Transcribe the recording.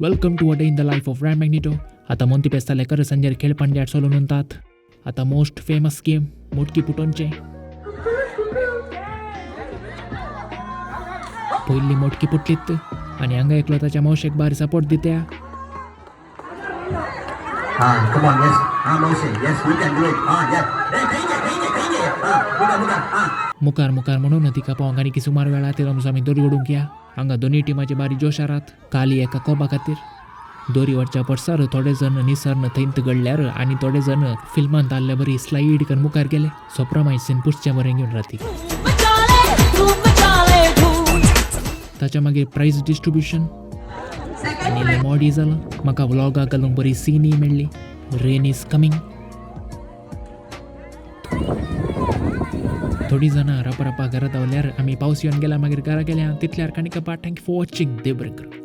Welcome to a day in the life of Ram Magneto. आतां मोंती पेस्ताले करसंजेर खेळ पांड्यार चलून उरतात. आतां मोस्ट फेमस गेम मोटकी पुटोनचे. पयली मोटकी पुटलीत आनी हांगा एकलो ताच्या मावशेक बारी सपोर्ट दित्या. Ah, come on, yes. Ah, Moshe, yes, you can do it. Ah, yes. Hey, कहीं कहीं कहीं. Ah, मुका मुका. Ah. मुखार मुखार म्हणून तिका पावंक आनी की सुमार वेळा ते आमी दोरी ओडूंक या. हांगा दोनी टिमाचे बारी जोशारात काली एका कोबा खातीर. दोरी वरच्या पडसार थोडे जण निसर्न थंयत घडल्यार आनी थोडे जण फिल्मांत आल्ले बरी स्लायड करून मुखार गेले. सोपरा मायसीन पुसच्या बरें घेवन राती. ताच्या मागीर प्रायज डिस्ट्रिब्युशन आनी इल्लें मॉडी जालां. म्हाका व्लॉगाक घालूंक बरी सीनय मेळ्ळी. Rain is coming. थोडीं जाणां रापरापा घरा धांवल्यार आमी पावस येवन गेल्या मागीर घरा गेल्या. तितल्यार काणी कपा. Thank you for watching. देव बरें करूं.